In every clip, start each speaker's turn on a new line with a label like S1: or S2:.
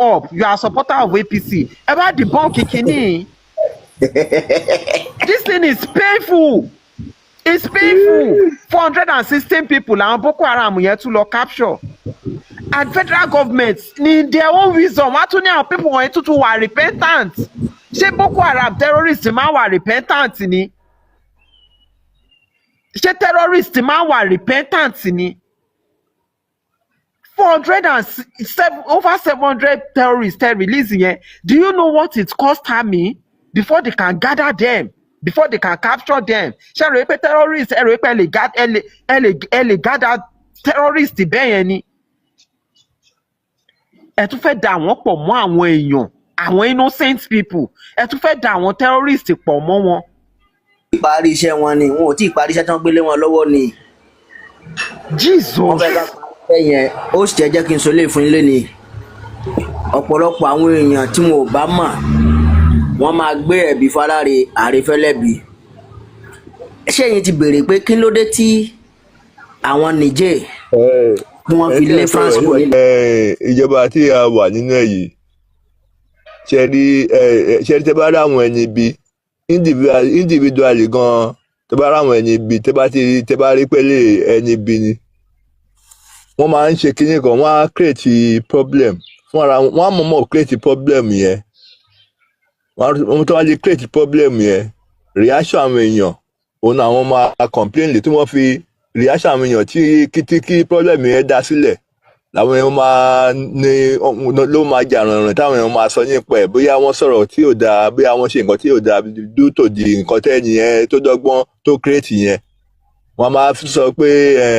S1: up. You are supporter of APC. Ẹ bá debunk kínní. This thing is painful, it's painful. 416 people làwọn Boko Haram yẹn tún lọ capture, and federal government ní their own wisdom, wọ́n á tún ní àwọn people wọ̀nyí tuntun wà repentant. Ṣé Boko Haram terrorist máa wà repentant ni? Ṣé terrorist máa wà repentant ni? Four hundred and seven, over 700 terrorists tẹ release yẹn, do you know what it cost army before they can gather them, before they can capture them? Ṣé ẹ rò pé terrorist, ẹ rò pé ẹ lè gather terrorist bẹ́ẹ̀ yẹn ni? Ẹ tún fẹ́ dà wọ́n pọ̀ mọ́ àwọn èèyàn, àwọn innocent people. Ẹ tún fẹ́ dà àwọn terrorist pọ̀ mọ́ wọn.
S2: Parí iṣẹ́ wọn ni, wọn ò tí ì parí iṣẹ́ tí wọ́n gbélé wọn lọ́wọ́ ni.
S1: Jesus.
S2: Wọ́n fẹ́ ká parí iṣẹ́ yẹn. Ó sì jẹ́ kí n sọ lé fún yín lẹ́ni, ọ̀pọ̀lọpọ̀ àwọn èèyàn tí wọn ò bá mọ̀, wọ́n máa gbé ẹ̀bí fáláre àrífẹ́lẹ́bí. Ṣé ẹ̀yin ti béèrè pé kí ló dé tí àwọn Niger tí wọ́n fi lé France kúrò nílẹ̀?
S3: Ìjọba tí a wà nínú ẹ̀ yìí, ṣe rí, tẹ́ bá rí àwọn ẹni ibi individually gan, tẹ́ bá rí àwọn ẹni ibi, tẹ́ bá ti tẹ́ bá rí pẹ́lẹ́ ẹni ibi ni wọ́n máa ń ṣe kinní kan, wọ́n á create problem fún ara wọn, wọ́n á mọ̀ọ́mọ̀ create problem yẹn. Wọ́n tó wá lè create problem yẹn, reaction àwọn èèyàn òun náà àwọn máa complain lè tí wọ́n fi reaction àwọn èèyàn tí kí problem yẹn dá sílẹ̀ làwọn èèyàn máa ní ló máa jà rànràn, táwọn èèyàn máa sọ nípa ẹ̀, bóyá wọ́n sọ̀rọ̀ tí ò dáa, bóyá wọ́n ṣe nǹkan tí ò dáa due to the nǹkan tẹ́ni yẹn tó dọ́gbọ́n tó create yẹn. Wọ́n máa sọ pé ẹ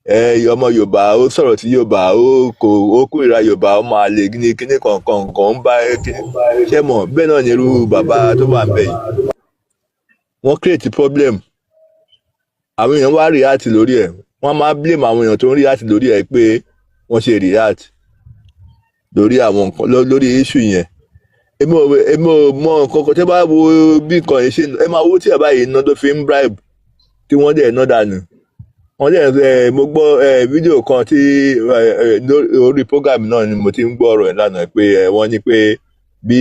S3: ẹ ọmọ Yorùbá, ó sọ̀rọ̀ sí Yorùbá, ó kò ó kórìíra Yorùbá, ó máa lè ní kíní kankan nǹkan ń bá kíní ṣé mọ̀. Bẹ́ẹ̀ náà ni irú bàbá tó wà ń bẹ̀ yìí, wọ́n create problem, àwọn èèyàn wá react lórí ẹ̀, wọ́n máa blame àwọn èèyàn tó ń react lórí ẹ̀ pé wọ́n ṣe react lórí àwọn nǹkan lórí issue yẹn. Èmi ò mọ nǹkan kan. Tẹ́ bá wo bí nǹkan yẹn ṣe, ẹ máa wo tí bàbá yìí ná tó fi ń bribe tí wọ́n dẹ̀ ná dànù. Wọ́n dẹ̀ ẹ mo gbọ́ fídíò kan tí ẹ ẹ orí program náà ni mo ti ń gbọ́ ọ̀rọ̀ ẹ̀ lánàá pé wọ́n ní pé bí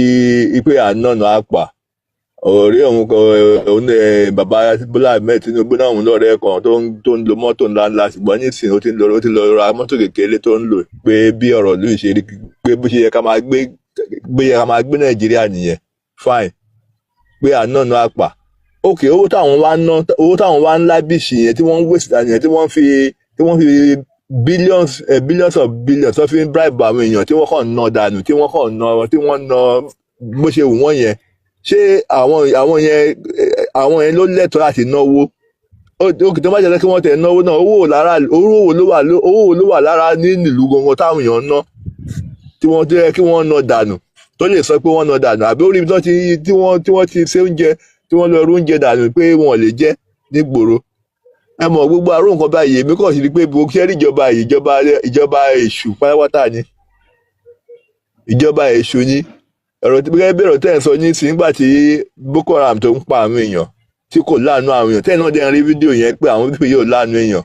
S3: pé à ń nànà àpà ọ̀rẹ́ òun kan, òun bàbá Bọ́lá Ahmed Tinubu náà, òun lọ́rẹ́ kan tó ń lo mọ́tò ńláńlá, ṣùgbọ́n nísìnyí ó ti ń lọ ra mọ́tò kékeré tó ń lò, pé bí ọ̀rọ̀ ìlú yìí ṣe rí, pé bó ṣe yẹ ká máa gbé gbé yẹ ká máa gbé Nàìjíríà nìyẹn. Fine, pé à ń nànà àpà. Ok, owó táwọn wá ná, owó táwọn wá ń lavish yẹn, tí wọ́n ń waste yẹn, tí wọ́n fi billions, billions of billions tó fi ń bribe àwọn èèyàn, tí wọ́n kàn ná dànù, tí wọ́n kàn ná, tí wọ́n ná bó ṣe wù wọ́n yẹn, ṣé àwọn yẹn ló lẹ́tọ̀ọ́ láti náwó? Ó tó bá jẹ́ kí wọ́n tẹ̀ náwó náà, owó wo ló wà lára ní ìlú gangan táwọn èèyàn ná, tí wọ́n tó yẹ kí wọ́n ná dànù, tó lè sọ pé wọ́n ná dànù, àbí orí ibi tí wọ́n ti ṣe oúnjẹ, tí wọ́n lọ rú oúnjẹ dànù pé wọn ò lè jẹ nígboro? Ẹ mọ̀, gbogbo àrùn nǹkan báyìí, èmi kàn sí ni pé bó ṣe rí ìjọba yìí, ìjọba èṣù pátápátá ni, ìjọba èṣù ni. Ọ̀rọ̀ tí gẹ́gẹ́ bí ọ̀rọ̀ tẹ́ ẹ̀ ń sọ ní sí, nígbà tí Boko Haram tó ń pa àwọn èèyàn, tí kò láàánú àwọn èèyàn, tẹ́ ẹ̀ náà dẹ̀ ń rí fídíò yẹn pé àwọn people yóò láàánú èèyàn,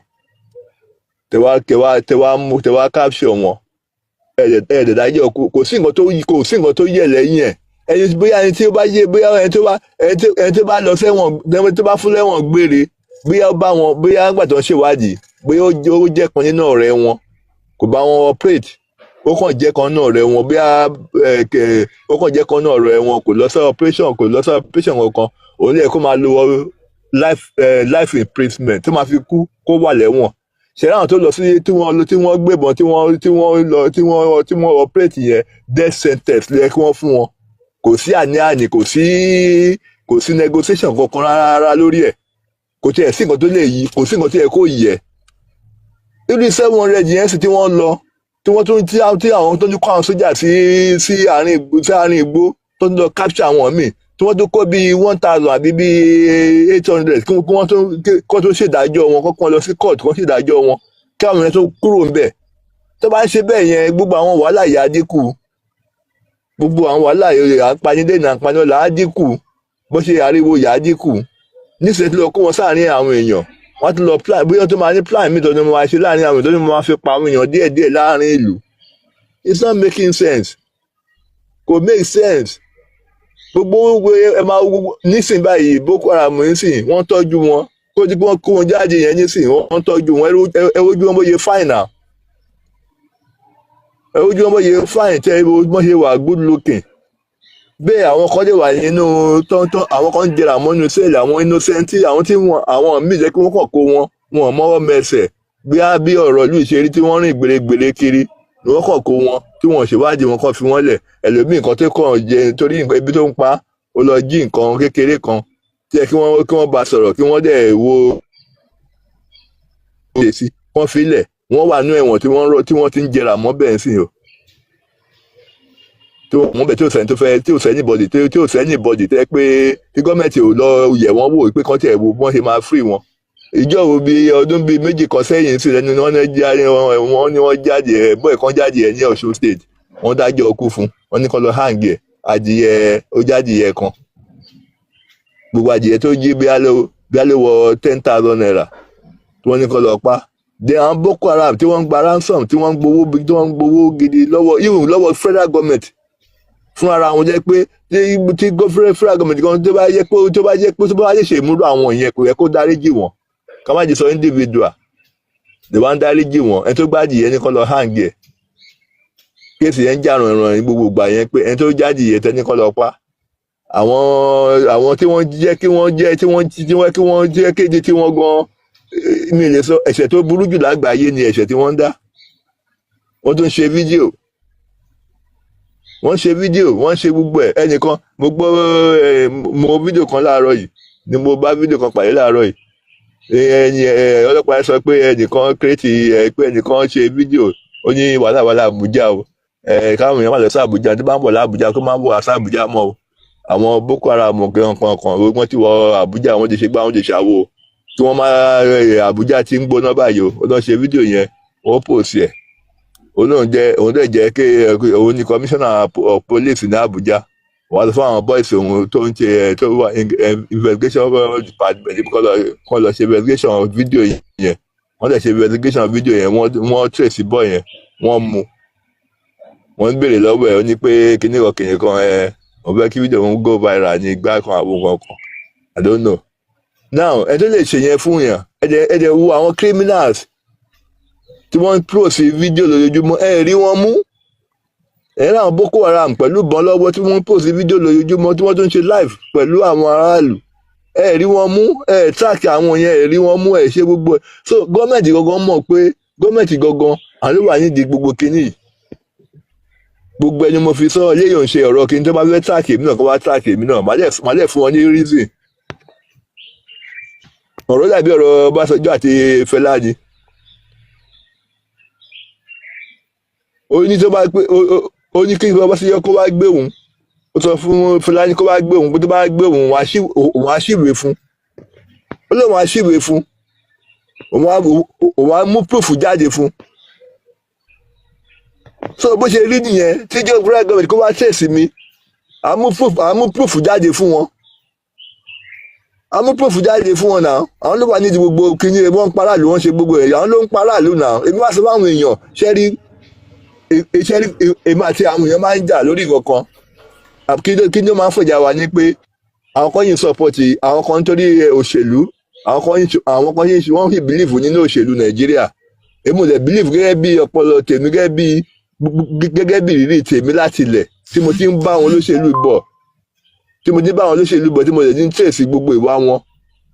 S3: tẹ wá mú, tẹ wá capture wọn, ẹ̀ẹ́dẹ̀ dájọ́, kò sí nǹkan tó yẹ lẹ́yìn ẹ̀. Ẹni bóyá ẹni tí ó bá yé, bóyá ẹni tó bá lọ sẹ́wọ̀n, ẹni tó bá fún lẹ́wọ̀n gbére, bóyá ó bá wọn, bóyá nígbà tó ń ṣèwádìí, bóyá ó jẹ́ kan nínú ọ̀rẹ́ wọn, kò bá wọn operate, ó kàn jẹ́ kan nínú ọ̀rẹ́ wọn, bóyá ó kàn jẹ́ kan nínú ọ̀rẹ́ wọn, kò lọ sí operation kankan, òun lè kó máa lo life imprisonment tó máa fi kú, kó wà lẹ́wọ̀n. Ṣe láwọn tó lọ sí, tí wọ́n gbébọn, tí wọ́n lọ, tí wọ́n operate yẹn, death sentence ló yẹ kí wọ́n fún wọn. Kò sí àní-àní, kò sí negotiation kankan rárá lórí ẹ̀. Kò tiẹ̀ sí nǹkan tó lè yí, kò sí nǹkan tó yẹ kó yẹ. Lórí 700 yẹn sì, tí wọ́n lọ, tí wọ́n tún tí àwọn tó ń kó àwọn sójà sí àárín igbó, tó ń lọ capture àwọn míì, tí wọ́n tún kó bíi 1,000 àbí bíi 800, kí wọ́n tó ṣèdájọ́ wọn, kó lọ sí court, kí wọ́n ṣèdájọ́ wọn, kí àwọn yẹn tó kúrò ńbẹ̀. Tó bá ń ṣe bẹ́ẹ̀ yẹn, gbogbo àwọn wàhálà yìí á dínkù, gbogbo àwọn wàhálà yìí, à ń panilé ní à ń panilọ́la, á dínkù, bó ṣe ariwo yà á dínkù. Níṣẹ́ tí lọ kó wọn sáàárín àwọn èèyàn, wọ́n ti lọ plan, bóyá tó máa ní plan mi tó ní mo máa ṣe láàárín àwọn èèyàn, tó ní mo máa fi pa àwọn èèyàn díẹ̀díẹ̀ láàárín ìlú. It's not making sense. Kò make sense. Gbogbo ẹ máa wo nísìnyí báyìí, Boko Haram nísìnyí, wọ́n tọ́jú wọn kó tí wọ́n kó wọn jáde yẹn nísìnyí, wọ́n tọ́jú wọn. Ẹ wojú wọn bóyá fine now, ẹ wojú wọn bóyá fine, tẹ ẹ wọ́n ṣe wà good looking bẹ́ẹ̀. Àwọn kan lè wà nínú tọ́ntọ́n, àwọn kan ń jẹrà mọ́nú cell, àwọn innocent, àwọn tí wọ́n, àwọn míì jẹ́ kí wọ́n kàn kó wọn, wọn mọ́wọ́ mẹsẹ̀ bí á bí ọ̀rọ̀ ìlú ìṣerí tí wọ́n rìn gbèrègbèrè kiri ni wọ́n kàn kó wọn, tí wọ́n ṣèwádìí wọn, kàn fi wọ́n lẹ̀. Ẹlòmíì, nǹkan tó kàn jẹ nítorí ebi tó ń pa, ó lọ jí nǹkan kékeré kan tí ẹ kí wọ́n bá sọ̀rọ̀, kí wọ́n dẹ̀ wo ṣe sí wọ́n fi lẹ̀. Wọ́n wà nú ẹ̀wọ̀n tí wọ́n rọ, tí wọ́n ti ń jẹrà mọ́ bẹ́ẹ̀ sí o, tí wọ́n bẹ̀, tí ò sẹ́ni tó fẹ́, tí ò sẹ́ni bọ̀dì, tí ò sẹ́ni bọ̀dì tẹ́ pé tí gọ́ọ̀mẹ̀ntì ò lọ yẹ̀ wọ́n wò pé kán tiẹ̀ wo bí wọ́n ṣe máa free wọn. Ìjọ wo, bí ọdún 2 kan sẹ́yìn sí lẹ́nu wọ́n ní jáde, wọ́n ní wọ́n jáde ẹ̀ bọ́ ẹ̀kan jáde ẹ̀ ní Ọ̀ṣun State. Wọ́n dájọ́ ọkú fún wọ́n ní kán lọ hang ẹ̀. Adìyẹ ó jáde ẹ̀ kan, gbogbo adìyẹ tó jí bí á ló wọ ₦10,000 tí wọ́n ní kán lọ pa. De àwọn Boko Haram tí wọ́n ń gba ransom, tí wọ́n ń gbowó, tí wọ́n ń gbowó gidi lọ́wọ́, even lọ́wọ́ federal government fún ara wọn, jẹ́ pé tí federal government kan tó bá yẹ pé tó bá yẹ ṣe ìmúlò àwọn yẹn, kò yẹ kó dáríjì wọ́n. Ká má jẹ́ sọ individual lè wá ń dáríjì wọ́n. Ẹni tó gbádìí yẹn ní kán lọ hang ẹ̀. Case yẹn ń jà rànran ní gbogbo ìgbà yẹn pé ẹni tó jáde yẹn tẹ́ ní kán lọ pa. Àwọn tí wọ́n jẹ́ kí wọ́n jẹ́ tí wọ́n jẹ́ kéde tí wọ́n gan, mi lè sọ ẹ̀ṣẹ̀ tó burú jù lágbàáyé ni ẹ̀ṣẹ̀ tí wọ́n ń dá. Wọ́n tún ṣe fídíò, wọ́n ṣe fídíò, wọ́n ṣe gbogbo ẹ̀. Ẹnìkan mo gbọ́, mo fídíò kan láàárọ̀ yìí ni, mo bá fídíò kan pàdé láàárọ̀ yìí. Ẹni ọlọ́pàá sọ pé ẹnìkan create ẹ, pé ẹnìkan ṣe fídíò, ó ní wàhálà, wàhálà Àbújá o, káwọn èèyàn má lọ sí Àbújá, tó bá ń bọ̀ lábújá kó má bọ̀ wá sí Àbújá mọ́ o. Àwọn Boko Haram kan kan kan wọ́n ti wọ Àbújá, wọ́n ti ṣe gbá, wọ́n ti ṣàwo, tí wọ́n máa Àbújá ti ń gbóná báyìí o. Ó lọ ṣe fídíò yẹn, ó post ẹ̀. Òun náà jẹ́, òun dẹ̀ jẹ́ kí òun ní commissioner of police ní Àbújá. Wọ́n á sọ fún àwọn boys òun tó ń ṣe tó wà investigation department kọ́ lọ ṣe investigation fídíò yẹn. Wọ́n dẹ̀ ṣe investigation fídíò yẹn, wọ́n trace boy yẹn, wọ́n mú, wọ́n ń béèrè lọ́wọ́ ẹ̀. Ó ní pé kíní kan kìnìún kan ẹ̀, wọ́n fẹ́ kí fídíò òun go viral ní ìgbà kan, àwọn kan kan, I don't know. Now, ẹ tó lè ṣe yẹn fún yàn, ẹ dẹ̀ wo àwọn criminals tí wọ́n ń post fídíò lójoojúmọ́, ẹ rí wọn mú. Ẹ rí àwọn Boko Haram pẹ̀lú ìbọn lọ́wọ́ tí wọ́n ń post fídíò lójoojúmọ́, tí wọ́n tún ń ṣe live pẹ̀lú àwọn aráàlú, ẹ rí wọn mú. Ẹ track àwọn yẹn, ẹ rí wọn mú, ẹ ṣe gbogbo ẹ. So gọ́ọ̀mẹ̀ntì gangan mọ̀ pé gọ́ọ̀mẹ̀ntì gangan àwọn ló wà nídìí gbogbo kinní yìí. Gbogbo ẹni mo fi sọ léyìn ò ń ṣe ọ̀rọ̀ kí n tó bá fẹ́ track èmi náà, kó wá track èmi náà, màá dẹ̀ fún wọn ní reason. Ọ̀rọ̀ dàbí ọ̀rọ̀ Ọbásanjọ́ àti Fẹlá ni. Ó ní tó bá pé ó ní kí Ọbásanjọ́ kó wá gbé òun, ó sọ fún Fẹlá ní kó wá gbé òun, pé tó bá gbé òun, òun á ṣìwé fún. Ó lóun á ṣìwé fún òun, á mú proof jáde fún. So bó ṣe rí nìyẹn. Tí jẹ́ federal government kó wá trace mi, à mú proof jáde fún wọn, à mú proof jáde fún wọn náà. Àwọn ló wà nídìí gbogbo kíní, wọ́n ń paráàlú, wọ́n ṣe gbogbo ẹ̀, àwọn ló ń paráàlú náà. Èmi wá sọ fáwọn èèyàn, ṣẹ́rí ṣẹ́rí, èmi àti àwọn èèyàn máa ń jà lórí nǹkan kan. Kí ló máa ń fọ̀jà wa ni pé àwọn kan yìí ń support àwọn kan nítorí òṣèlú, àwọn kan yìí wọ́n sì believe nínú òṣèlú Nàìjíríà. Èmi ò dẹ̀ believe gẹ́gẹ́ bí ọpọlọ tèmi, gẹ́gẹ́ bí ìrírí tèmi láti ilẹ̀ tí mo ti ń bá àwọn olóṣèlú bọ̀, tí mo ti ń bá àwọn olóṣèlú bọ̀, tí mo lè ní trace gbogbo ìwà wọn,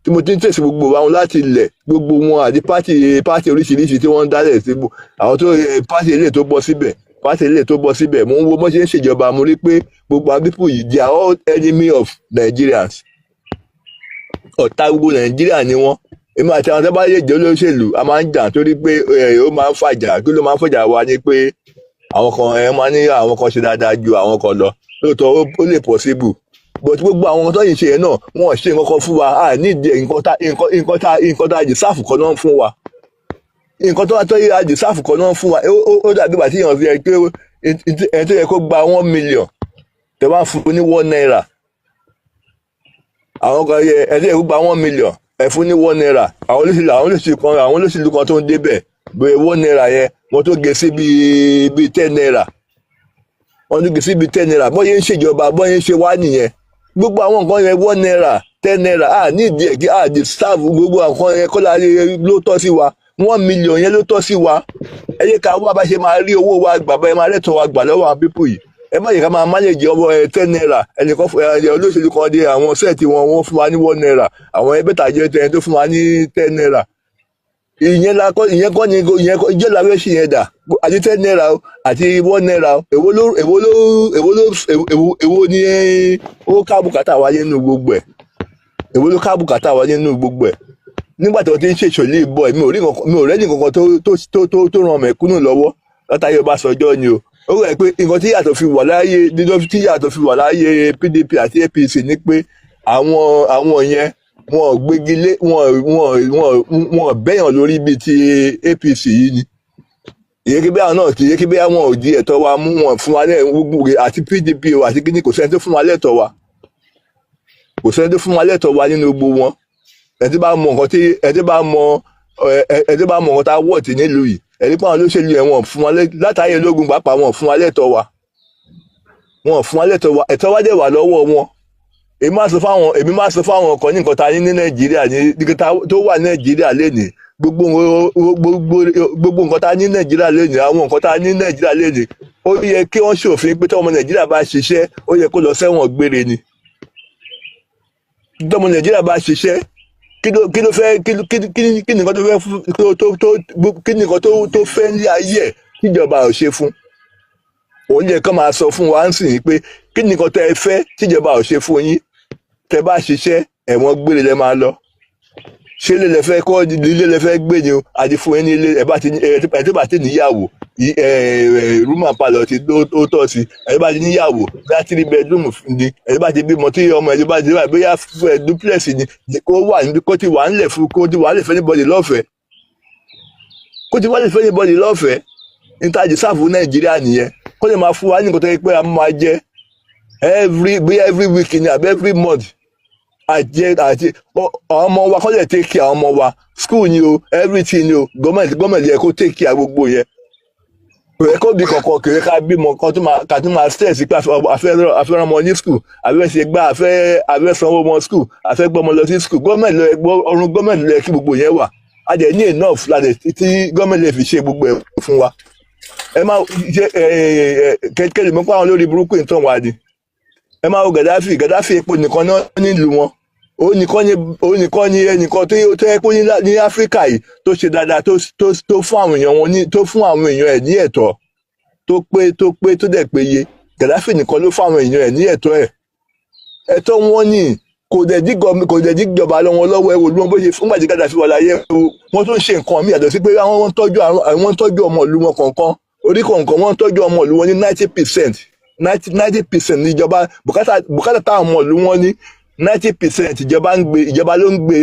S3: tí mo ti ń trace gbogbo ìwà wọn láti ilẹ̀, gbogbo wọn àti party oríṣiríṣi tí wọ́n ń dálẹ̀ sí, àwọn tó party eléyìí tó bọ́ síbẹ̀, party eléyìí tó bọ́ síbẹ̀, mo ń wo bó ṣe ń ṣèjọba, mo rí pé gbogbo àwọn people yìí, they are all enemy of Nigerians. Ọ̀tá gbogbo Nàìjíríà ni wọ́n. Èmi àti àwọn tó bá yẹ jẹ́ olóṣèlú, a máa ń jà torí pé ó máa ń fàjà. Kí ló máa ń fàjà wa ni pé àwọn kan ẹ máa ní àwọn kan ṣe dáadáa ju àwọn kan lọ. Lóòótọ́, ó lè possible, but gbogbo àwọn tó yìí ṣe yẹn náà, wọn ò ṣe nǹkan kan fún wa. A nídìí nǹkan tá deserve kan náà ń fún wa, nǹkan tó yẹ deserve kan náà ń fún wa. Ó dàbí ìgbà tí èèyàn fi ẹ pé ẹni tó yẹ kó gba 1 million, tẹ bá fún ní ₦1. Àwọn kan yẹ ẹni tó yẹ kó gba 1 million, ẹ fún ní ₦1. Àwọn olóṣèlú kan tó ń débẹ̀, bóyá ₦1 yẹn, wọ́n tó gé sí bíi ₦10. Wọ́n tún gé síbi ₦10. Bọ́yé ń ṣèjọba, bọ́yé ń ṣe wá nìyẹn. Gbogbo àwọn nǹkan yẹn, ₦1, ₦10, à ní ìdí ẹ̀ kí à di serve. Gbogbo àwọn nǹkan yẹn kọ́lá ló tọ́ sí wa. 1 million yẹn ló tọ́ sí wa. Ẹ yẹ ká wá bá ṣe máa rí owó wa gbà, bá ṣe máa rẹ́tọ̀ wa gbà lọ́wọ́ àwọn people yìí. Ẹ má yẹ ká máa manage ọwọ́ ẹ ₦10. Ẹnìkan ẹ olóṣèlú kan dé, àwọn set wọn, wọ́n fún wa ní ₦1. Àwọn ẹgbẹ́ tàjẹ́ tẹni tó fún wa ní ₦10, ìyẹn la kọ́, ìyẹn kọ́ ni, ìyẹn kọ́ ìjẹ́ la fẹ́ ṣe yẹn dà. Àti ₦10 o, àti ₦1 o, èwo ló èwo ni ó ká bùkátà wáyé nínú gbogbo ẹ̀? Èwo ló ká bùkátà wáyé nínú gbogbo ẹ̀? Nígbà tí wọ́n ti ń ṣèṣòlì bọ̀, mi ò rí nǹkan, mi ò rẹ́ni kankan tó ràn mẹ̀kúnnù lọ́wọ́ látàyè Ọbásanjọ́ ni o. Ó rẹ̀ pé nǹkan tí yàtọ̀ fi wà láyé nínú tí yàtọ̀ fi wà láyé PDP àti APC ni pé àwọn yẹn, wọn ò gbégi lé wọn bẹ́yàn lórí bíi ti APC yìí ni. Ìyẹn kí bẹ́ẹ̀ náà kì í yẹ kí bẹ́ẹ̀ wọn ò di ẹ̀tọ́ wa mú wọn fún wa lẹ́ gbogbo àti PDP o àti kíní. Kò sẹ́ni tó fún wa lẹ́tọ̀ọ́ wa, kò sẹ́ni tó fún wa lẹ́tọ̀ọ́ wa nínú gbogbo wọn. Ẹni tí bá mọ nǹkan tá a wọ̀tí nílùú yìí, ẹni pé àwọn olóṣèlú yẹn, wọn fún wa látàyè ológun pàápàá, wọn fún wa lẹ́tọ̀ọ́ wa, wọn fún wa lẹ́tọ̀ọ́ wa. Ẹ̀tọ́ wa dẹ̀ wà lọ́wọ́ wọn. Èmi máa sọ fáwọn kan ní nǹkan tá a ní ní Nàìjíríà, ní nǹkan tó wà ní Nàìjíríà lénìí, gbogbo nǹkan tá a ní Nàìjíríà lénìí, àwọn nǹkan tá a ní Nàìjíríà lénìí, ó yẹ kí wọ́n ṣòfin pé tọ́mọ Nàìjíríà bá ṣiṣẹ́, ó yẹ kó lọ sẹ́wọ̀n gbére ni. Tọ́mọ Nàìjíríà bá ṣiṣẹ́, kí ló fẹ́ kí ló- kí kí kí nìkan tó fẹ́ fún tó tó tó kí nìkan tó fẹ́ ní ayé ẹ̀ tíjọba ò ṣe fún òun? Yẹ kán máa sọ fún wa ń sìn yín pé kí nìkan tẹ́ ẹ fẹ́ tíjọba ò ṣe fún yín? Tẹ́ bá ṣiṣẹ́, ẹ̀wọ̀n gbére lẹ máa lọ. Ṣé ilé lẹ fẹ́ kọ́, ilé lẹ fẹ́ gbé ni o, àti fún yín ní ilé. Ẹ bá ti ẹ tó bá ti níyàwó, room and parlour ti ó tọ́ sí. Ẹ bá ti níyàwó, bóyá three bedroom ni. Ẹ bá ti bímọ, tí ọmọ ẹ bá ti wà, bóyá duplex ni, kó wà níbi, kó ti wà ńlẹ̀ fún, kó ti wà ńlẹ̀ fún anybody lọ́fẹ̀ẹ́, kó ti wà ńlẹ̀ fún anybody lọ́fẹ̀ẹ́. Níta sáàfù Nàìjíríà nìyẹn. Kó lè máa fún wa ní nǹkan tó yẹ pé a máa jẹ every, bóyá every week ni àbí every month. Àjẹ àti àwọn ọmọ wa, kọ́ lè take care àwọn ọmọ wa, school ni o, everything ni o. Gọ́ọ̀mẹ̀ntì yẹ kó take care gbogbo yẹn. Kò yẹ kó bí kankan, kò yẹ ká bímọ kan tó máa ká tó máa stress pé afẹ́ rán ọmọ ní school, afẹ́ ṣe gbá, afẹ́ sanwó ọmọ school, afẹ́ gbọ́ ọmọ lọ sí school. Gọ́ọ̀mẹ̀ntì ló yẹ, ọrùn gọ́ọ̀mẹ̀ntì ló yẹ kí gbogbo yẹn wà. A dẹ̀ ní enough ládẹ̀ tí gọ́ọ̀mẹ̀ntì lè fi ṣe gbogbo ẹ̀ fún wa. Ẹ má ṣe ẹ ẹ kẹ́lẹ́ mọ́ pé àwọn olórí burúkú ìtàn wà ni. Ẹ máa wo Gaddafi. Gaddafi, epo nìkan náà nílùú wọn. Òun nìkan ní ẹnìkan tó yẹ kó ní Áfíríkà yìí tó ṣe dáadáa, tó fún àwọn èèyàn wọn ní, tó fún àwọn èèyàn ẹ̀ ní ẹ̀tọ́ tó pé, tó dẹ̀ péye. Gaddafi nìkan ló fún àwọn èèyàn ẹ̀ ní ẹ̀tọ́ ẹ̀, ẹ̀tọ́ wọn ní. Kò dẹ̀ dí ìjọba lọ́wọ́ lọ́wọ́. Ẹ wò ló wọn bó ṣe fún gbàdí Gaddafi wà láyé, wọ́n tún ṣe nǹkan míì yàtọ̀ sí pé àwọn ń tọ́jú ọmọ ìlú wọn kọ̀ọ̀kan, orí kọ̀ọ̀kan. Wọ́n ń tọ́jú ọmọ ìlú wọn ní 90%, 90% níjọba. Bùkátà táwọn ọmọ ìlú wọn ní, 90% ìjọba ń gbé, ìjọba ló ń gbé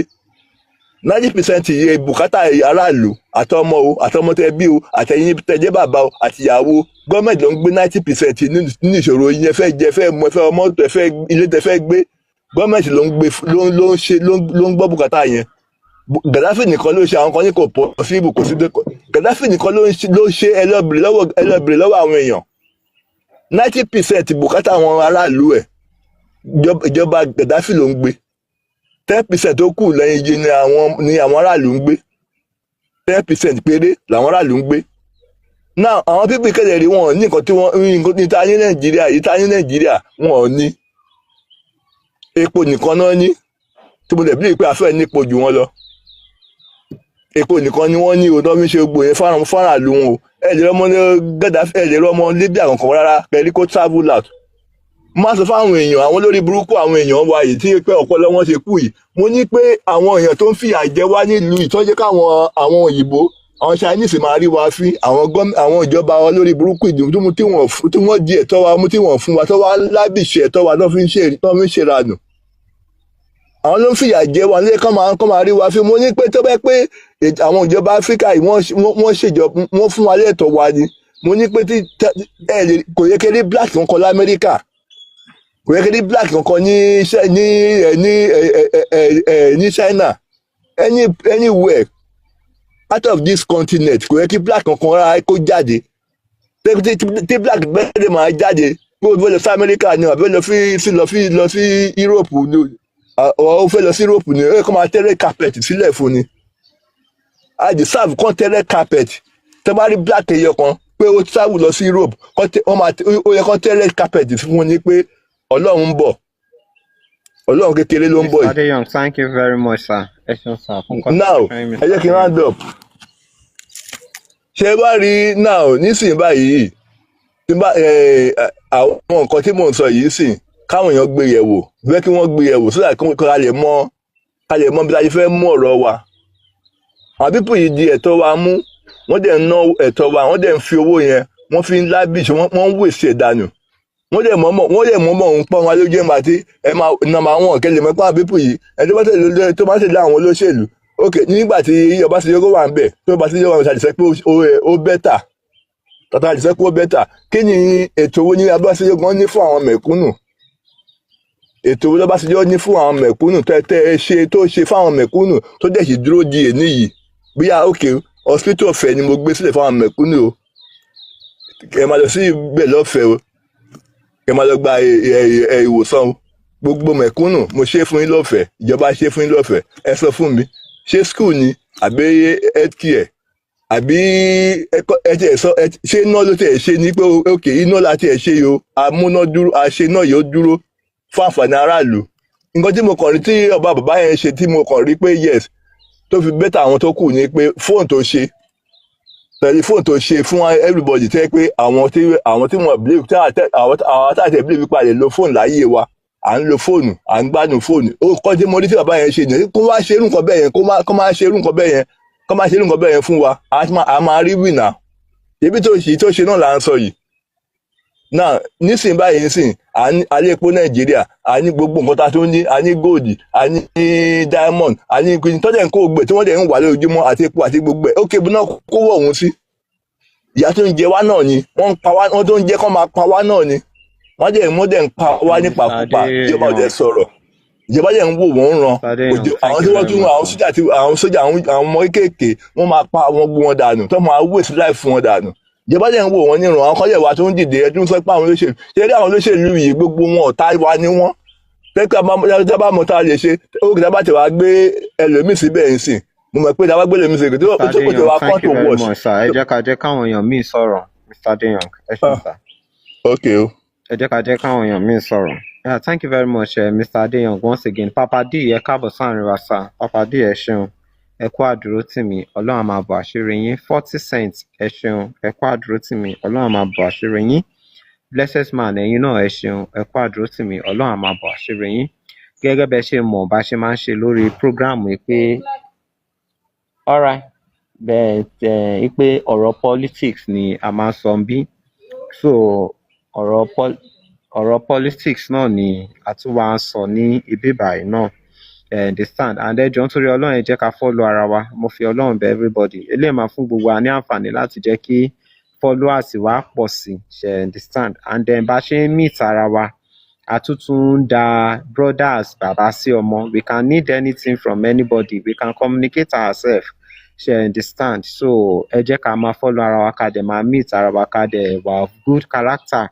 S3: 90% iye bùkátà aráàlú, àtọmọ o, àtọmọ tẹ bí o, àtẹ̀yin tẹ jẹ́ bàbá o, àtìyàwó. Gọ́ọ̀mẹ̀ntì ló ń gbé 90% nínú ìṣòro yín. Ẹ fẹ́ jẹ, ẹ fẹ́ mu, ẹ fẹ́ ọmọ, ẹ fẹ́ ilé tẹ fẹ́ gbé, gọ́ọ̀mẹ̀ntì ló ń gbé, ló ń ṣe, ló ń gbọ́ bùkátà yẹn. Gaddafi nìkan ló ṣe. Àwọn kan ní kò possible, kò sí. Gaddafi nìkan ló ṣe. Ẹ lọ bèrè lọ́wọ́ àwọn èèyàn, 90% bùkátà àwọn aráàlú ẹ̀, ìjọba Gaddafi ló ń gbé. 10% tó kù lẹ́yìn yìí ni àwọn aráàlú ń gbé. 10% péré làwọn aráàlú ń gbé. Now, àwọn people kẹlẹ̀ rí, wọn ò ní nǹkan tí wọ́n nǹkan ní ta ní Nàìjíríà yìí, ta ní Nàìjíríà. Wọn ò ní epo nìkan náà ní, tí mo dẹ̀ bí pé a fẹ́ nípo jù wọ́n lọ. Epo nìkan ni wọ́n ní o tó fi ń ṣe gbogbo yẹn fáwọn fáráàlú wọn o. Ẹ lè rọmọ ní Gaddafi, ẹ lè rọmọ Libya kankan rárá pẹ̀lú kó travel out. Má sọ fáwọn èèyàn, àwọn olórí burúkú àwọn èèyàn wa yìí tí pé ọpọlọ wọn ṣe kú yìí. Mo ní pé àwọn èèyàn tó ń fìyà jẹ wá nílùú ìtọ́jú, káwọn àwọn òyìnbó, àwọn Chinese máa rí wa fín. Àwọn ìjọba wa lórí burúkú ìdùnnú tí wọ́n di ẹ̀tọ́ wa mú, tí wọ́n fún wa, tó wá lábìṣe ẹ̀tọ́ wa, tó fi ń ṣe ranù. Àwọn ló ń fìyà jẹ wa nílé, kán máa rí wa fín. Mo ní pé tó bẹ́ pé àwọn ìjọba Áfíríkà yìí, wọ́n ṣèjọba, wọ́n fún wa lẹ́tọ̀ọ́ wa ni. Mo ní pé tí ẹ lè kò yẹ kí rí black kankan lamẹ́ríkà, kò yẹ kí rí black kankan ní ní ẹ ní ẹ ẹ ẹ ẹ ní China, anywhere out of this continent. Kò yẹ kí black kankan rárá kó jáde. Tí black bẹ́ẹ̀ máa jáde pé ó fẹ́ lọ sí Amẹ́ríkà ni, àbí ó lọ sí Europe ni, ó fẹ́ lọ sí Europe ni, ó yẹ kó máa tẹ́ red carpet sílẹ̀ fún ni. A deserve kán tẹ́ red carpet. Tẹ́ bá rí black ẹyọ kan pé ó travel lọ sí Europe, kán tẹ́ wọ́n máa ó yẹ kán tẹ́ red carpet fún ni pé Ọlọ́run ń bọ̀, Ọlọ́run kékeré ló ń bọ̀
S1: Mr.
S3: yìí.
S1: Adeyan, thank you very much, sir. Ẹ ṣeun, sir, fún
S3: Now,
S1: contribution yín,
S3: ẹ
S1: Mr.
S3: jẹ́ kí n
S1: Adeyan.
S3: round up. Ṣé wá rí now nísìnyí báyìí, tí bá àwọn nǹkan tí mò ń sọ yìí sìn, káwọn èèyàn gbé yẹ̀wò, fẹ́ kí wọ́n gbé yẹ̀wò sódà kí ká lè mọ bí a ṣe fẹ́ mú ọ̀rọ̀ wa. Àwọn people yìí di ẹ̀tọ́ wa mú, wọ́n dẹ̀ ń ná ẹ̀tọ́ wa, wọ́n dẹ̀ ń fi owó yẹn, wọ́n fi ń lavish, wọ́n ń wèsì ẹ̀ dànù. Wọ́n dẹ̀ mọ̀ọ́mọ̀ ń pọ́n wọn lójú ẹ̀ máa tí ẹ máa number one kẹ́lẹ́ mọ́ pé àwọn people yìí, ẹ tó bá tẹ̀lé àwọn olóṣèlú. Ok, nígbà tí Ọbásanjọ́ wà ń bẹ̀, tó Ọbásanjọ́ wà ń bẹ̀, ṣàlìsẹ́ pé ó better tàtà, àlìsẹ́ pé ó better. Kí ni ètò owó ní Ọbásanjọ́ gan ní fún àwọn mẹ̀kúnnù? Ètò owó lọ́básanjọ́ ní fún àwọn mẹ̀kúnnù tẹ́tẹ́ ẹ ṣe tó ṣe fún àwọn mẹ̀kúnnù tó dẹ̀ sì dúró di èní yìí? Bóyá ok, hospital ọ̀fẹ́ ni mo gbé sílẹ̀ fún àwọn mẹ̀kúnnù o, ẹ máa lọ sí ibẹ̀ lọ́fẹ̀ẹ́ o, ẹ máa lọ gba ìwòsàn o, gbogbo mẹ̀kúnnù, mo ṣe fún yín lọ́fẹ̀ẹ́, ìjọba ṣe fún yín lọ́fẹ̀ẹ́. Ẹ sọ fún mi, ṣé school ni àbí health care àbí ẹ tiẹ̀ sọ ṣé iná ló tiẹ̀ ṣe ni pé ok, iná la tiẹ̀ ṣe yìí o, amúnádúró, àṣe náà yóò dúró fún àǹfààní aráàlú. Nǹkan tí mo kàn rí tí ọba bàbá yẹn ṣe, tí mo kàn rí pé yes, tó fi better àwọn tó kù ni pé fóònù tó ṣe, tẹlifóònù tó ṣe fún everybody, tẹ́ pé àwọn tí wọ́n believe tí àwọn tá àti believe pa lè lo fóònù láyé wa, à ń lo fóònù, à ń gbádùn fóònù. Ó kọ́ tí mo rí tí bàbá yẹn ṣe nìyẹn. Kó wá ṣe irú nǹkan bẹ́ẹ̀ yẹn, kó má ṣe irú nǹkan bẹ́ẹ̀ yẹn, kó má ṣe irú nǹkan bẹ́ẹ̀ yẹn fún wa, a máa rí wìnà ibi tó ṣe náà là ń sọ yìí náà nísìnyí báyìí. Nísìnyí, à ní alẹ́ epo Nàìjíríà, a ní gbogbo nǹkan tá a tún ní, a ní gold, a ní diamond, a ní ìpinnu tọ́jà ń kó gbẹ tí wọ́n dẹ̀ ń wà lójoojúmọ́, àti epo àti gbogbo ẹ̀. Ó kébù náà kówó ọ̀hún sí. Ìyà tó ń jẹ wá náà ni wọ́n ń pa wá, wọ́n tó ń jẹ́ kó máa pa wá náà ni wọ́n dẹ̀ ń pa wá nípakúpa. Ìjọba ò dẹ̀ sọ̀rọ̀, ìjọba dẹ̀ ń wò wọ́n ń ran òjò. Àwọn tí wọ́n tún àwọn sójà, tí àwọn sójà, àwọn ọmọ kéékèèké, wọ́n máa pa àwọn gbé wọn dànù, tó máa waste life fún wọn dànù. Ìjọba dẹ̀ ń wò wọ́n níran. Àwọn kọ́lẹ̀ wa tó ń dìde, ẹ tún sọ pé àwọn olóṣèlú ṣe rí, àwọn olóṣèlú yìí, gbogbo wọn ọ̀tá wa ni wọ́n. Pẹ́pẹ́ tá bá mọ̀ tá a lè ṣe ó, kí tá bá ti wá gbé ẹlòmíì síbẹ̀ ń sìn, mo mọ̀ pé tá bá gbé ẹlòmíì síbẹ̀ tó
S1: Mr.
S3: tó tó wá
S1: Adeyan, thank
S3: kọ́ tó
S1: you very
S3: worse.
S1: much, sir. Ẹ jẹ́ ká jẹ́ káwọn èèyàn míì sọ̀rọ̀. Mr. Adeyan, ẹ ṣeun, sir.
S3: Ok o.
S1: Ẹ jẹ́ ká jẹ́ káwọn èèyàn míì sọ̀rọ̀. Yeah, thank you very much, Mr. Adeyan, once again. Papa D, ẹ káàbọ̀ sáàrin wa, sir. Papa D, ẹ ṣeun. Ẹ kú àdúró tì mí. Ọlọ́run á máa bọ̀ àṣírí yín. 40 Cent, ẹ ṣeun. Ẹ kú àdúró tì mí. Ọlọ́run á máa bọ̀ àṣírí yín. Blessed man, ẹ̀yin náà, ẹ ṣeun. Ẹ kú àdúró tì mí. Ọlọ́run á máa bọ̀ àṣírí yín. Gẹ́gẹ́ bẹ́ ṣe mọ̀ bá ṣe máa ń ṣe lórí program yìí pé alright, bẹ́ẹ̀ ẹ̀ pé ọ̀rọ̀ politics ni a máa ń sọ bí. So ọ̀rọ̀ politics náà ni a tún wá ń sọ ní ibí báyìí náà. Ẹ understand? And ẹ jọ̀ọ́, nítorí Ọlọ́run, ẹ jẹ́ ká follow ara wa. Mo fi Ọlọ́run bẹ̀ everybody. Eléyìí máa fún gbogbo wa ní àǹfààní láti jẹ́ kí followers wa pọ̀ sí. Ṣe understand? And then bá ṣe ń meet ara wa, a tún tún ń da brothers, bàbá sí ọmọ. We can need anything from anybody, we can communicate ourselves. Ṣe understand? So ẹ jẹ́ ká máa follow ara wa, ká dẹ̀ máa meet ara wa, ká dẹ̀ wà of good character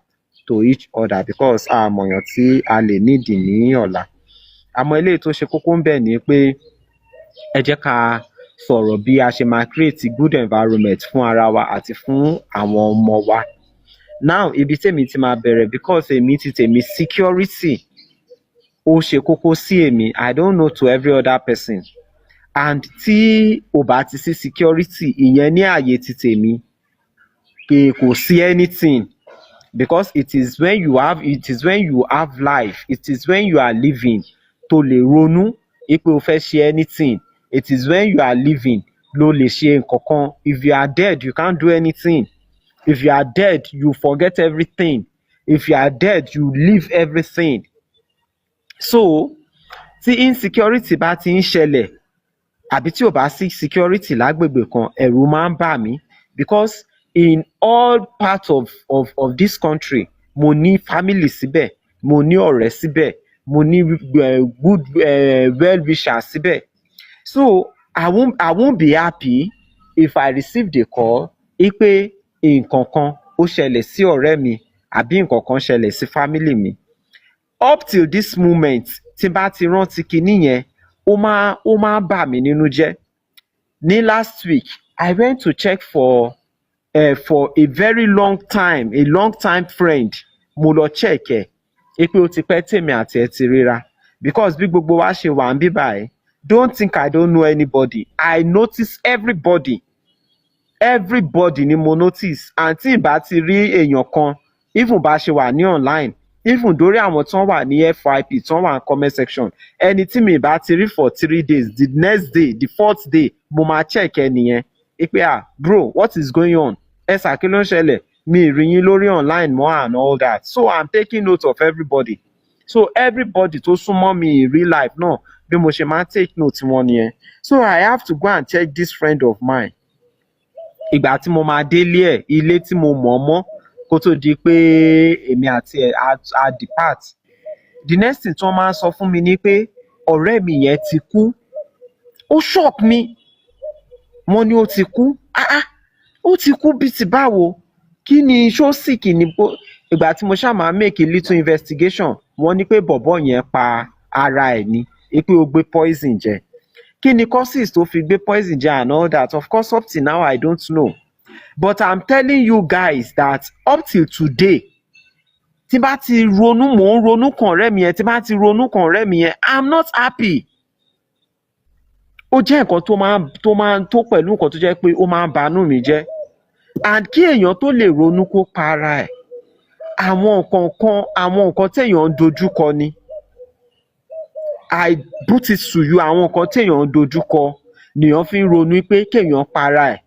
S1: to each other, because a mọ̀yàn tí a lè need ní ọ̀la. Àmọ́ eléyìí tó ṣe kókó ń bẹ̀ ni pé ẹ jẹ́ ká sọ̀rọ̀ bí a ṣe máa create good environment fún ara wa àti fún àwọn ọmọ wa. Now, ibi tèmi ti máa bẹ̀rẹ̀, because èmi ti tèmi, security ó ṣe kókó sí èmi. I don't know to every other person. And tí ò bá ti sí security, ìyẹn ní ààyè ti tèmi pé kò sí anything, because it is when you have life, it is when you are living tó lè ronú pé o fẹ́ ṣe anything. It is when you are living ló lè ṣe nǹkan kan. If you are dead, you can't do anything. If you are dead, you forget everything. If you are dead, you leave everything. So tí insecurity bá ti ń ṣẹlẹ̀, àbí tí ò bá sí security lágbègbè kan, ẹ̀rù máa ń bà mí, because in all parts of this country, mo ní family síbẹ̀, mo ní ọ̀rẹ́ síbẹ̀, mo ní good well wisher síbẹ̀. So I won't be happy if I receive the call pé nǹkan kan ó Ó ṣẹlẹ̀ sí ọ̀rẹ́ mi àbí nǹkan kan ṣẹlẹ̀ sí family mi. Up till this moment, tí n bá ti rántí kinní yẹn, ó máa ń bà mí nínú jẹ́. Ní last week, I went to check for a very long time, a long time friend. Mo lọ check ẹ̀ pé ó ti pẹ́ tèmi àti ẹ̀ ti ríra, because bí gbogbo wa ṣe wà ń bí báyìí, don't think I don't know anybody. I notice everybody. Everybody ni mo notice, and tí n bá ti rí èèyàn kan, even bá ṣe wà ní online, even dórí àwọn tí wọ́n wà ní FYP, tí wọ́n wà ní comment section, ẹni tí mi bá ti rí for 3 days, the next day, the fourth day, mo máa check ẹni yẹn pé, "Ah, bro, what is going on? Ẹ sà, kí ló ń ṣẹlẹ̀? Mi ì rí yín lórí online mọ́," and all that. So I'm taking note of everybody. So everybody tó súnmọ́ mi in real life náà, bí mo ṣe máa ń take note wọn nìyẹn. So I have to go and check this friend of mine. Ìgbà tí mo máa délé ẹ̀, ilé tí mo mọ̀ ọ́ mọ́ kó tó di pé èmi àti ẹ̀ a depart, the next thing tí wọ́n máa ń sọ fún mi ni pé ọ̀rẹ́ mi yẹn ti kú. Ó shock mi. Wọ́n ní ó ti kú. Ah ah, ó ti kú bíi ti báwo? Kí ni, ṣó sick ni? Bó ìgbà tí mo ṣáà máa make a little investigation, wọ́n ní pé bọ̀bọ́ yẹn pa ara ẹ̀ ni, pé ó gbé poison jẹ. Kí ni causes tó fi gbé poison jẹ and all that, of course, up till now I don't know. But I'm telling you guys that up till today, tí bá ti ronú, mò ń ronú kan ọ̀rẹ́ mi yẹn, tí bá ti ronú kan ọ̀rẹ́ mi yẹn, I'm not happy. Ó jẹ́ nǹkan tó máa tó pẹ̀lú nǹkan tó jẹ́ pé ó máa ń banú mi jẹ́. And kí èèyàn tó lè ronú kó pa ara ẹ̀, àwọn nǹkan kan, àwọn nǹkan téèyàn ń dojú kọ ni. I put it to you, àwọn nǹkan téèyàn ń dojú kọ nìyàn fi ń ronú pé kéèyàn para ẹ̀.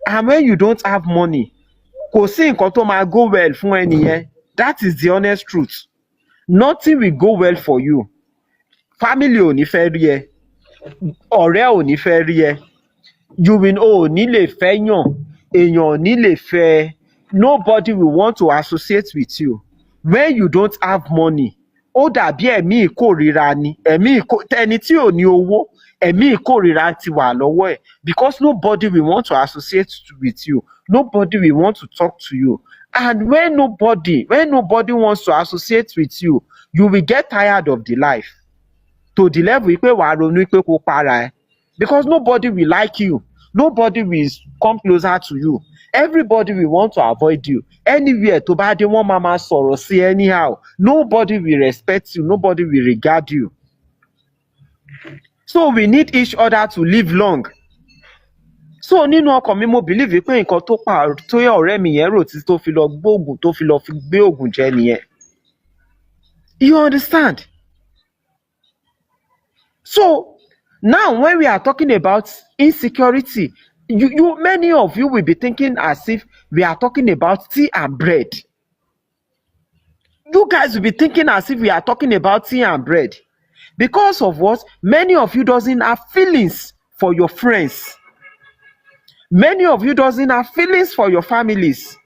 S1: And when you don't have money, kò sí nǹkan tó máa go well fún ẹnìyẹn. That is the honest truth. Nothing will go well for you. Family ò ní fẹ́ rí ẹ, ọ̀rẹ́ ò ní fẹ́ rí ẹ, you will ò ní lè fẹ́ yàn, èèyàn ò ní lè fẹ́ ẹ. Nobody will want to associate with you when you don't have money. Ó dàbí ẹ̀mí ìkórìíra ni. Ẹ̀mí ìkó ẹni tí ò ní owó, ẹ̀mí ìkórìíra ti wà lọ́wọ́ ẹ̀, because nobody will want to associate with you, nobody will want to talk to you. And when nobody wants to associate with you, you will get tired of the life to the level pé wàá ronú pé kó para ẹ, because nobody will like you, nobody will come closer to you, everybody will want to avoid you. Anywhere tó bá dé, wọ́n máa ma sọ̀rọ̀ sí anyhow. Nobody will respect you, nobody will regard you. So we need each other to live long. So nínú ọkàn mi, mo believe pé nǹkan tó pa tó yẹ ọ̀rẹ́ mi yẹn rò títí tó fi lọ gbóògùn, tó fi lọ fi gbé òògùn jẹ nìyẹn. You understand? So now, when we are talking about insecurity, you many of you will be thinking as if we are talking about tea and bread. You guys will be thinking as if we are talking about tea and bread. Because of what? Many of you doesn't have feelings for your friends. Many of you doesn't have feelings for your families.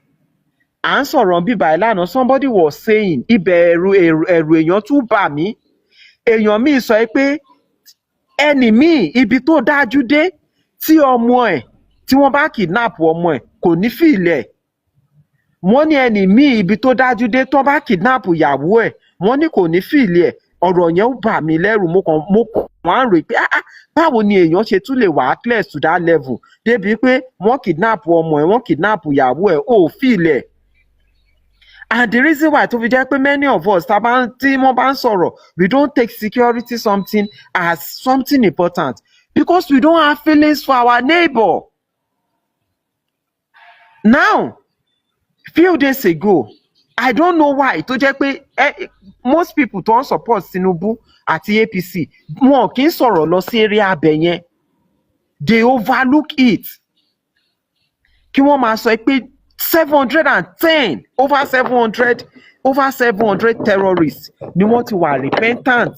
S1: À ń sọ̀rọ̀ bíbá ẹ̀ lánàá, somebody was saying, ibẹ̀ ẹ̀rù èèyàn tún bà mí. Èèyàn míì sọ pé ẹnì míì, ibi tó dájú dé, tí ọmọ ẹ̀, tí wọ́n bá kidnap ọmọ ẹ̀, kò ní feel ẹ̀. Wọ́n ní ẹnì míì, ibi tó dájú dé, tó bá kidnap ìyàwó ẹ̀, wọ́n ní kò ní feel ẹ̀. Ọ̀rọ̀ yẹn ó bà mí lẹ́rù. Mo kàn wá ń rò pé, ah ah, báwo ni èèyàn ṣe tún lè wà close to that level débi pé wọ́n kidnap ọmọ ẹ̀, wọ́n kidnap ìyàwó ẹ̀, ó feel ẹ̀? And the reason why tó fi jẹ́ pé many of us, tá bá ń tí wọ́n bá ń sọ̀rọ̀, we don't take security something as something important, because we don't have feelings for our neighbor. Now, few days ago, I don't know why tó jẹ́ pé most people tó ń support Tinubu àti APC, wọn kì í sọ̀rọ̀ lọ sí area abẹ yẹn. They overlook it. Kí wọ́n máa sọ pé 710, over 700, over 700 terrorists ni wọ́n ti wà repentant,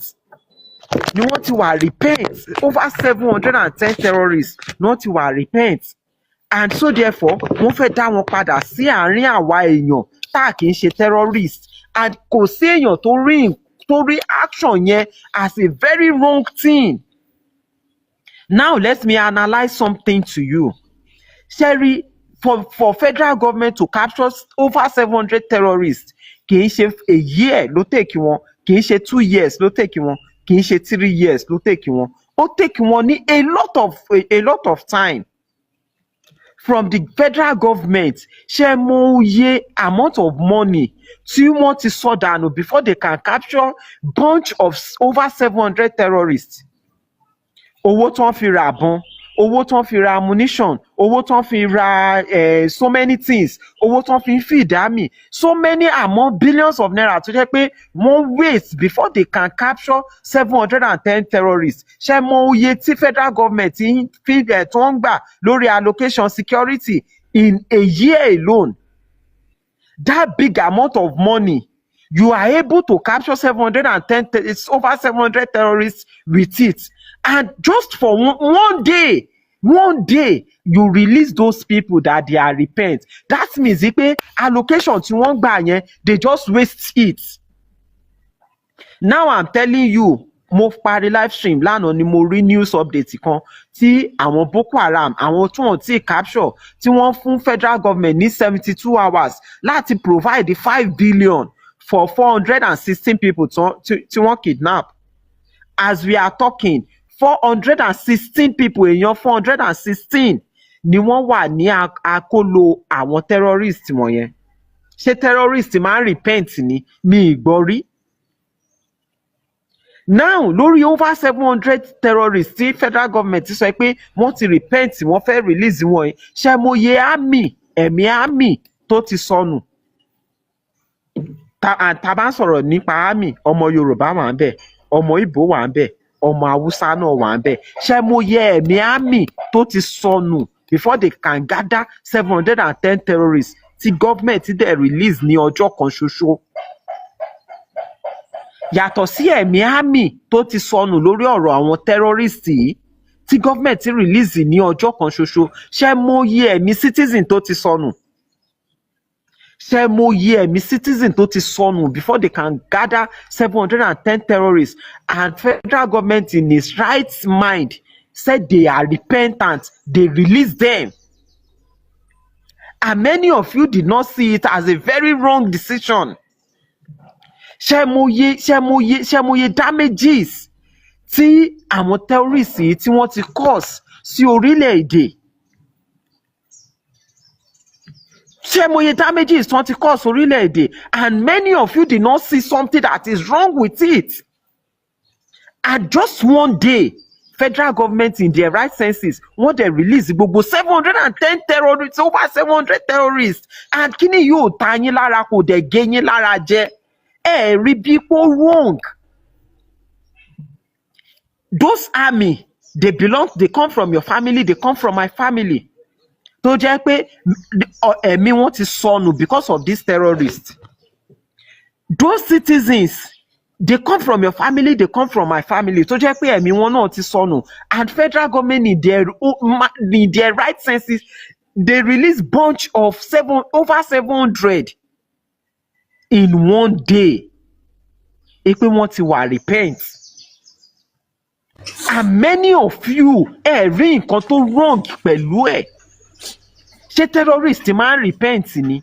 S1: ni wọ́n ti wà repent. Over 710 terrorists ni wọ́n ti wà repent, and so therefore wọ́n fẹ́ dá wọn padà sí àárín àwa èèyàn tá a kì í ṣe terrorist. And kò sí èèyàn tó rí action yẹn as a very wrong thing. Now let me analyse something to you. Ṣẹ́rí For federal government to capture over 700 terrorists, kì í ṣe a year ló take wọn, kì í ṣe 2 years ló take wọn, kì í ṣe 3 years ló take wọn. Ó take wọn ní a lot of time from the federal government. Ṣé mọ iye amount of money tí wọ́n ti sọ dànù before they can capture bunch of over 700 terrorists? Owó tí wọ́n fi ra ìbọn, owó tí wọ́n fi ra ammunition, owó tí wọ́n fi ra so many things, owó tí wọ́n fi ń feed army, so many among billions of naira tó jẹ́ pé wọ́n waste before they can capture 710 terrorists. Ṣé mọ iye tí federal government ń fi tó ń gbà lórí allocation security in a year alone? That big amount of money, you are able to capture 710, it's over 700 terrorists with it, and just for one day, one day, you release those people that they are repent. That means pé allocation tí wọ́n gbà yẹn, they just waste it. Now I'm telling you, mo parí live stream lánàá ni mo rí news update kan tí àwọn Boko Haram, àwọn tí wọ́n ti capture, tí wọ́n fún federal government ní 72 hours láti provide 5 billion for 416 people tí wọ́n kidnap. As we are talking, 416 people, èèyàn 416 ni wọ́n wà ní akóló àwọn terrorist wọ̀nyẹn. Ṣé terrorist máa ń repent ni? Mi ì gbọ́ rí. Now, lórí over 700 terrorists tí federal government sọ pé wọ́n ti repent, wọ́n fẹ́ release wọn yìí, ṣé mọye army, ẹ̀mí army tó ti sọnù? Ta bá ń sọ̀rọ̀ nípa army, ọmọ Yorùbá wà ń bẹ̀, ọmọ Ìgbò wà ń bẹ̀, ọmọ Haúsá náà wà ń bẹ̀. Ṣé mọye ẹ̀mí army tó ti sọnù before they can gather 710 terrorists tí government dẹ̀ release ní ọjọ́ kan ṣoṣo? Yàtọ̀ sí ẹ̀mí army tó ti sọnù lórí ọ̀rọ̀ àwọn terrorist yìí tí government release ní ọjọ́ kan ṣoṣo, ṣé mọye ẹ̀mí citizen tó ti sọnù? Ṣé mọye ẹ̀mí citizen tó ti sọnù before they can gather 710 terrorists, and federal government in its right mind said they are repentant, they release them, and many of you did not see it as a very wrong decision? Ṣé mọye damages tí àwọn terrorists yìí tí wọ́n ti cause sí orílẹ̀-èdè? Ṣé mọye damages tí wọ́n ti cause orílẹ̀-èdè, and many of you did not see something that is wrong with it? And just one day, federal government in their right senses, wọ́n dẹ̀ release gbogbo 710 terrorists, over 700 terrorists, and kíní yóò ta yín lára, kò dẹ̀ gé yín lára jẹ? Ẹ rí bí pé ó wrong. Those army, they belong, they come from your family, they come from my family, tó jẹ́ pé ẹ̀mí wọn ti sọnù because of these terrorists. Those citizens, they come from your family, they come from my family, tó jẹ́ pé ẹ̀mí wọn náà ti sọnù, and federal government in their right senses, they release bunch of seven over 700 in one day, ẹ pé wọ́n ti wà repent, and many of you, ẹ rí nǹkan tó wrong pẹ̀lú ẹ̀. Ṣé terrorist máa ń repent ni?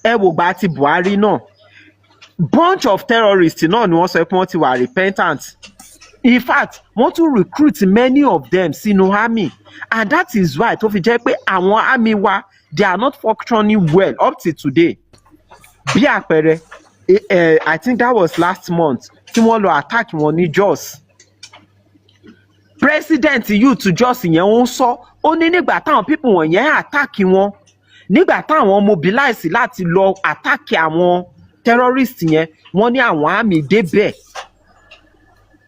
S1: Ẹ wò gbà ti Buhari náà, bunch of terrorists náà ni wọ́n sọ pé wọ́n ti wà repentant. In fact, wọ́n tún recruit many of them sínú army, and that is why tó fi jẹ́ pé àwọn army wa, they are not functioning well up till today. Bí àpẹẹrẹ, I think that was last month tí wọ́n lọ attack wọn ní Jos. President youth Jos yẹn, ó ń sọ, ó ní nígbà táwọn people wọ̀nyẹn attack wọn, nígbà táwọn mobilize láti lọ attack àwọn terrorist yẹn, wọ́n ní àwọn army débẹ̀,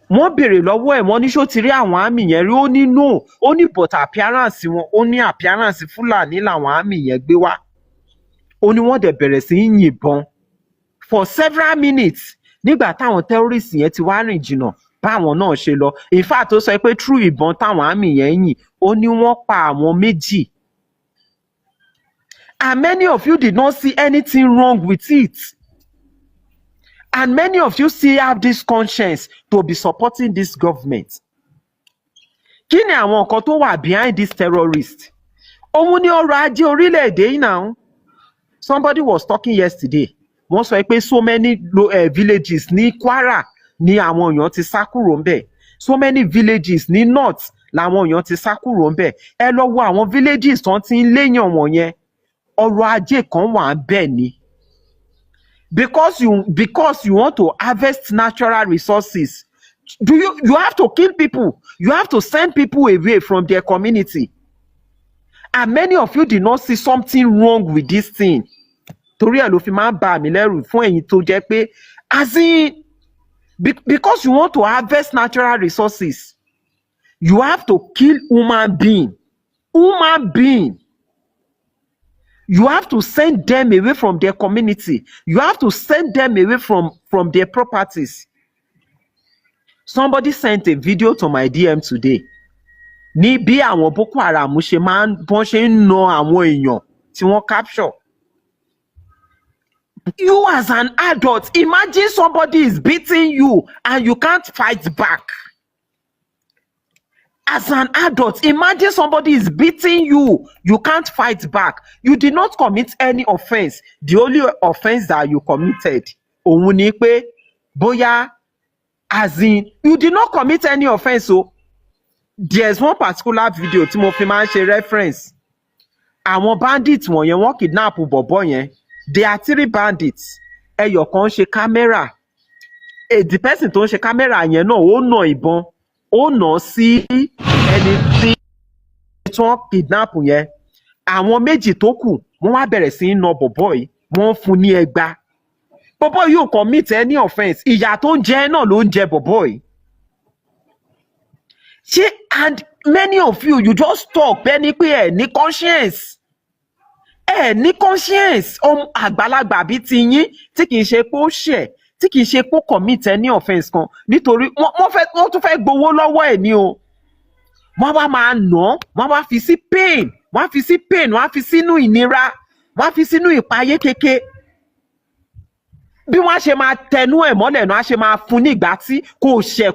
S1: wọ́n béèrè lọ́wọ́ ẹ̀, wọ́n ní ṣó ti rí àwọn army yẹn rí? Ó ní no, ó ní but appearance wọn, ó ní appearance Fúlàní làwọn army yẹn gbé wá. Ó ní wọ́n dẹ̀ bẹ̀rẹ̀ sí í yìnbọn for several minutes. Nígbà táwọn terrorist yẹn ti wá rìn jìnnà, báwọn náà ṣe lọ. In fact, ó sọ pé through ìbọn táwọn army yẹn yìn, ó ní wọ́n pa àwọn méjì, and many of you did not see anything wrong with it, and many of you still have this conscience to be supporting this government. Kí ni àwọn nǹkan tó wà behind this terrorist? Òun ní ọrọ̀ ajé orílẹ̀-èdè yìí náà. Somebody was talking yesterday, wọ́n sọ pé so many villages ní Kwara ní àwọn èèyàn ti sá kúrò ńbẹ̀, so many villages ní north làwọn èèyàn ti sá kúrò ńbẹ̀. Ẹ lọ wo àwọn villages tán ti ń léyàn wọ̀nyẹn, ọrọ̀ ajé kan wà ńbẹ̀ ni. Because you want to harvest natural resources, do you you have to kill people? You have to send people away from their community. And many of you did not see something wrong with this thing. Torí ẹ̀ ló fi máa ń bà mí lẹ́rù fún ẹ̀yin tó jẹ́ pé, as in, because you want to harvest natural resources, you have to kill human being, human being. You have to send them away from their community. You have to send them away from their properties. Somebody sent a video to my DM today ní bí àwọn Boko Haram ṣe máa ń bọ́n ṣe ń na àwọn èèyàn tí wọ́n capture. You as an adult, imagine somebody is beating you and you can't fight back. As an adult, imagine somebody is beating you, you can't fight back. You did not commit any offence. The only offence that you committed, òun ni pé bóyá, as in, you did not commit any offence o. There's one particular video tí mo fi máa ń ṣe reference. Àwọn bandits wọ̀nyẹn, wọ́n kidnap bọ̀bọ̀ yẹn. There are three bandits. Ẹyọ kan ń ṣe camera. The person tó ń ṣe camera yẹn náà, ó nà ìbọn, ó nà sí ẹni tí wọ́n kidnap yẹn. Àwọn méjì tó kù, wọ́n wá bẹ̀rẹ̀ sí í na bọ̀bọ̀ yìí, wọ́n ń fún ní ẹgba. Bọ̀bọ̀ yìí ò commit any offence. Ìyà tó ń jẹ náà ló ń jẹ bọ̀bọ̀ yìí. Ṣé, and many of you, you just talk bẹ́ẹ̀ ni pé ẹ ní conscience, ẹ ní conscience. Ọmọ àgbàlagbà bíi ti yín, tí kì í ṣe pé ó ṣẹ̀, tí kì í ṣe pé ó commit any offence kan, nítorí wọ́n fẹ́, wọ́n tún fẹ́ gbowó lọ́wọ́ ẹ̀ ní o. Wọ́n wá máa nà án, wọ́n wá fi sí pain, wọ́n á fi sí pain, wọ́n á fi sínú ìnira, wọ́n á fi sínú ìpayé kéke. Bí wọ́n á ṣe máa tẹnu ẹ̀ mọ́lẹ̀ náà, á ṣe máa fún ní ìgbà tí kò ṣẹ̀.